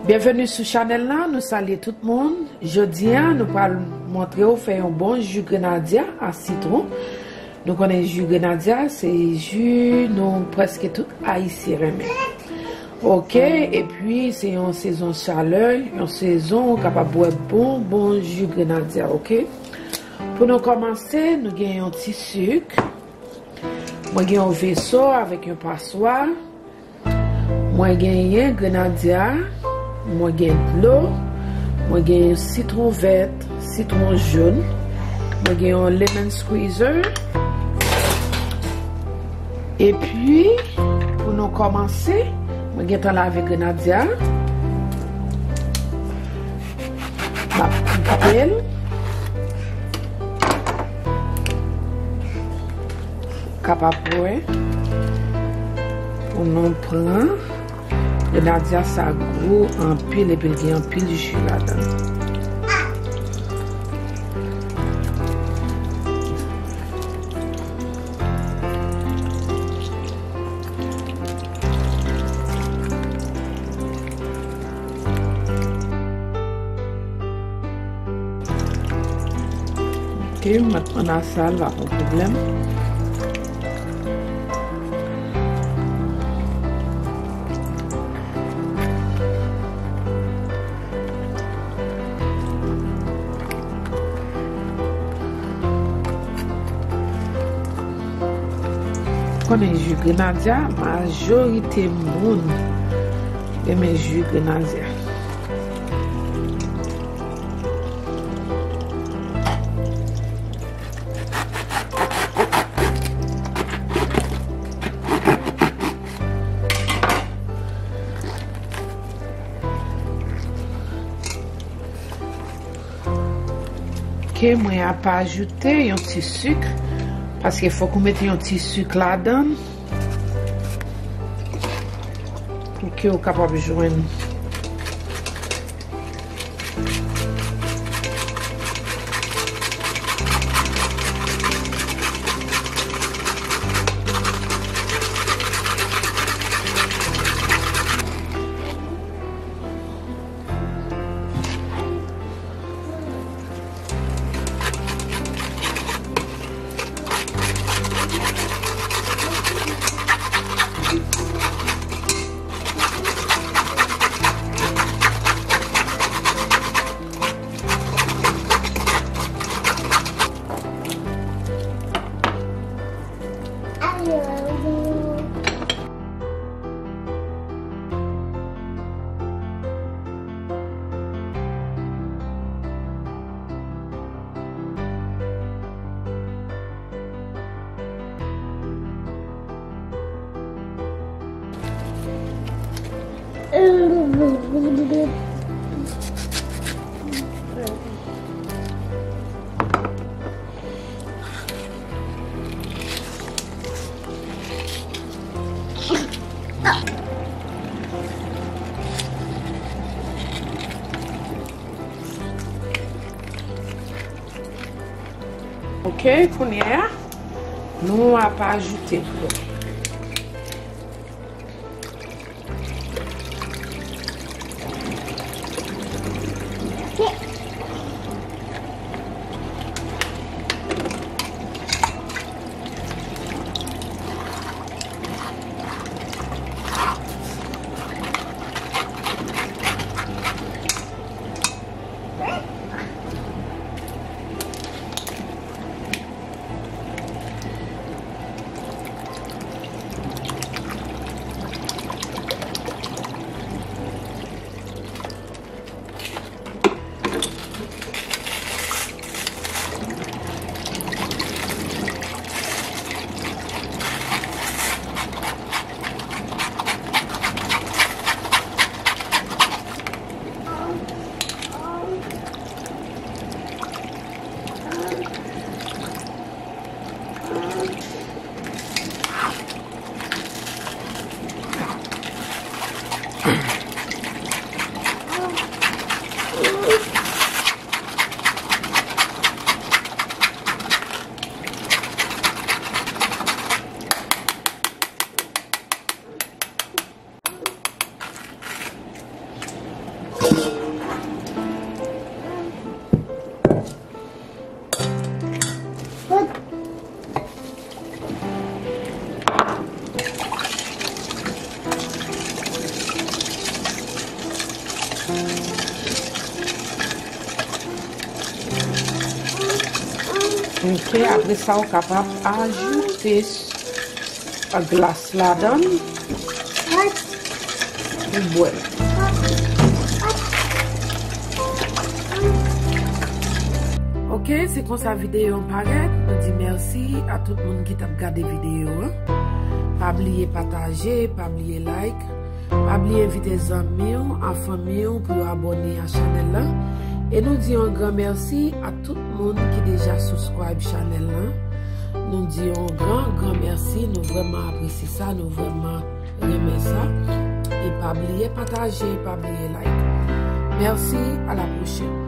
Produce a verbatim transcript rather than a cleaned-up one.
Byenveni sou chanèl la, nou salye tout moun. Jodi a, nou pral montre w fè yon bon ji grenadya a sitwon. Nou konnen ji grenadya, se ji nou prèske tout Ayisyen renmen. Oke, epi se yon sezon chalè, yon sezon ou kapab bwè bon, bon ji grenadya, oke? Pou nou kòmanse, nou gen yon ti sik. Mwen gen yon veso avèk yon paswa. Mwen genyen grenadya, mwen gen dlo, mwen genyen sitwon vèt, sitwon jòn, mwen gen yon lemon squeezer. Epi, pou nou kòmanse, mwen gentan lave grenadya. M ap koupe l. Kapab wè. Pou nou pran. Grenadya sa gwo anpil epi l gen anpil ji ladan l. Ok, m ap pran asal, pa pran pwoblèm. Konnen ji grenadya, majorite moun renmen ji grenadya. Ok, mwen ap ajoute yon ti sik, paske fòk ou mete yon ti sik ladan pou ke ou kapab jwenn. Ok, kounye a, nou ap ajoute dlo. Ok, apre sa, ou kapab ajoute s- glas ladan l pou bwè l. Ok, se konsa videyo an parèt. Nou di mèsi a tout moun ki t ap gade videyo an. Pa bliye pataje, pa bliye like. Pa bliye envite zanmi w ak fanmi w pou yo abòne a chanèl la. E nou di yon gran mèsi a tout moun ki deja subscribe chanèl la. Nou di yon gran, gran mèsi. Nou vrèman apresye sa. Nou vrèman renmen sa. E pa bliye pataje, pa bliye like. Mèsi, a la pwochèn.